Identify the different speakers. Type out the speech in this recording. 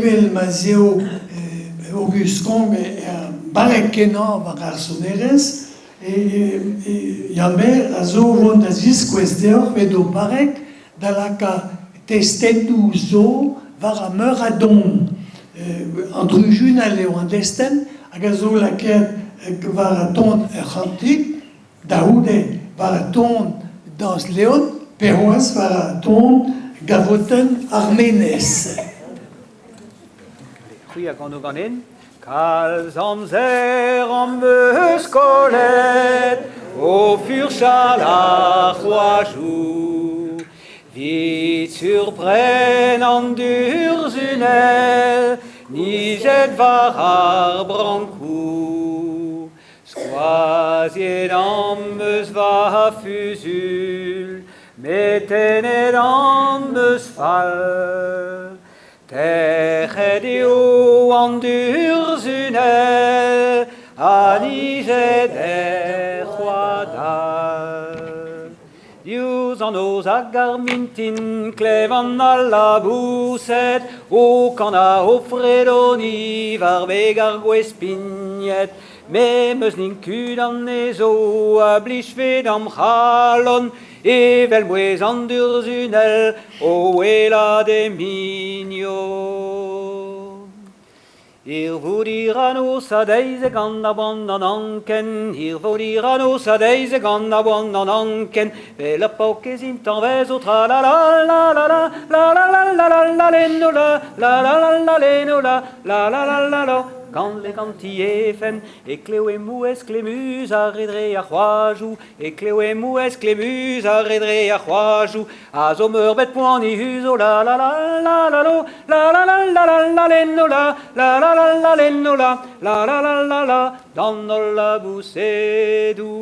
Speaker 1: Evel ma 'z eo Aogust Kong barrek-kenañ war ar sonerezh, Yann-Ber a zo o vont da ziskouez deoc'h edo barrek da lakaat testennoù zo war ar meur a don. An drujunell eo an destenn hag a zo lakaet war an ton ur c'hantik, da c'houde war an ton dañs Leon pe c'hoazh war an ton gavotenn ar menez.
Speaker 2: C'hwi a gano ganin Kalz amzer am eus kollet o furchal ar c'hoajoù 'Vit surpren an durzhunell nijet war ar brankoù Skoaziet am eus va fuzul met tennet am eus fall Tec'het eo an durzhunell ha nijet er c'hoad all. Diouzh an noz hag ar mintin klevan al laboused o kanañ o fredoni war beg ar gwez pignet. Me 'm eus n'int anezho a blijfe d'am c'halon Evel mouezh an durzhunell o ouelañ d'he mignon. Hirvoudiñ 'ra noz ha deiz gant ar boan d'an anken, Hirvoudiñ 'ra noz ha deiz gant ar boan d'an anken, Vel ur paourkaezh intañvez o tra la la la la la la la la la la la leno la la la la la leno la la la la la la Gant le ganti he fenn e klev he mouezh klemmus ar re dre ar c'hoajoù E klev mouezh klemmus ar re dre ar c'hoajoù a zo meurbet poanius o la la la la la lo la la la la la la lenno la la la la la lenno la la la la la la d'an holl labousedoù.